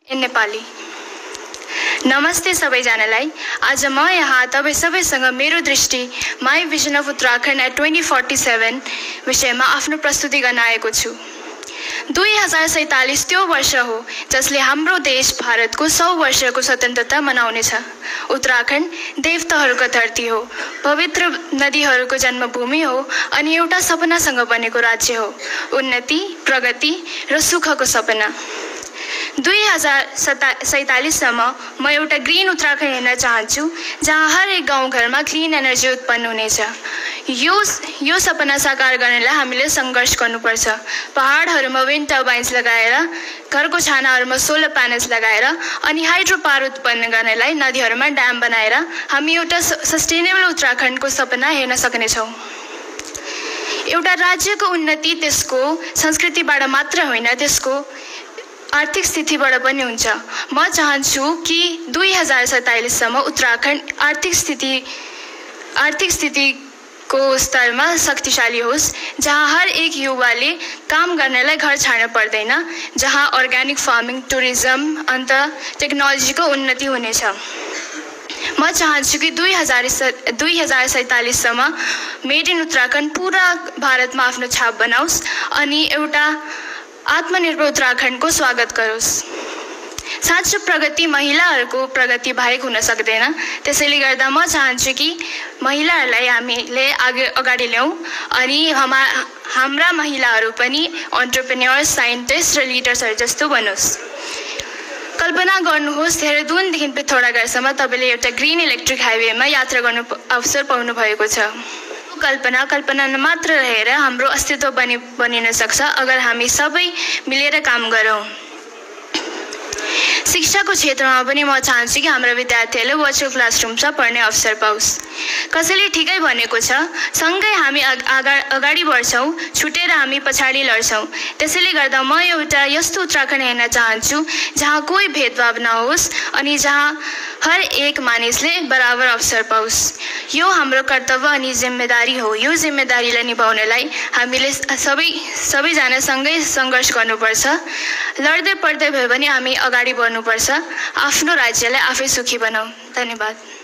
नेपाली। नमस्ते सबैजनालाई। आज म यहाँ तपाईँ सबैसँग मेरो दृष्टि my vision of Uttarakhand at 2047 विषयमा आफ्नो प्रस्तुति गर्न आएको छु। 2047 त्यो वर्ष हो जसले हाम्रो देश भारतको 100 वर्षको स्वतन्त्रता मनाउनेछ। उत्तराखण्ड देवताहरूको धरती हो, पवित्र नदीहरूको जन्मभूमि हो अनि एउटा सपनासँग बनेको राज्य हो, उन्नति, प्रगति र सुखको सपना। 2047 सम्म म एउटा ग्रीन उत्तराखण्ड हेर्न चाहन्छु जहाँ हरेक गाउँघरमा क्लिन एनर्जी उत्पन्न हुनेछ। यो सपना साकार गर्नलाई हामीले सङ्घर्ष गर्नुपर्छ। पहाडहरूमा विन्ड टर्बाइन्स लगाएर, घरको छानाहरूमा सोलर प्यानल्स लगाएर अनि हाइड्रो पावर उत्पन्न गर्नलाई नदीहरूमा ड्याम बनाएर हामी एउटा सस्टेनेबल उत्तराखण्डको सपना हेर्न सक्नेछौँ। एउटा राज्यको उन्नति त्यसको संस्कृतिबाट मात्र होइन, त्यसको आर्थिक स्थितिबाट पनि हुन्छ। म चाहन्छु कि 2047 सम्म उत्तराखण्ड आर्थिक स्थितिको स्तरमा शक्तिशाली होस्, जहाँ हर एक युवाले काम गर्नलाई घर छाड्न पर्दैन, जहाँ अर्ग्यानिक फार्मिङ, टुरिज्म अन्त टेक्नोलोजीको उन्नति हुनेछ। म चाहन्छु कि 2047 सम्म मेड इन उत्तराखण्ड पुरा भारतमा आफ्नो छाप बनाओस् अनि एउटा आत्मनिर्भर उत्तराखण्डको स्वागत गरोस्। साँचो प्रगति महिलाहरूको प्रगति बाहेक हुन सक्दैन। त्यसैले गर्दा म चाहन्छु कि महिलाहरूलाई हामीले अगाडि ल्याउँ अनि हाम्रा महिलाहरू पनि एन्टरप्रेन्योर्स, साइन्टिस्ट र लिडर्सहरू जस्तो बनोस्। कल्पना गर्नुहोस्, देहरादूनदेखि पिथौरागढसम्म तपाईँले एउटा ग्रिन इलेक्ट्रिक हाइवेमा यात्रा गर्नु अवसर पाउनु भएको छ। कल्पना मात्र रहेर हाम्रो अस्तित्व बनिन सक्छ अगर हामी सबै मिलेर काम गरौँ। शिक्षाको क्षेत्रमा पनि म चाहन्छु कि हाम्रो विद्यार्थीहरूले भर्चुअल क्लासरुममा पढ्ने अवसर पाओस्। कसैले ठिकै भनेको छ, सँगै हामी अगाडि बढ्छौँ, छुटेर हामी पछाडि लड्छौँ। त्यसैले गर्दा म एउटा यस्तो उत्तराखण्ड हेर्न चाहन्छु जहाँ कोही भेदभाव नहोस् अनि जहाँ हर एक मानिसले बराबर अवसर पाओस्। यो हाम्रो कर्तव्य अनि जिम्मेदारी हो। यो जिम्मेदारीलाई निभाउनलाई हामीले सबैजना सँगै सङ्घर्ष गर्नुपर्छ। लड्दै पड्दै भए पनि हामी अगाडि बढ्नुपर्छ। आफ्नो राज्यलाई आफै सुखी बनाऊ। धन्यवाद।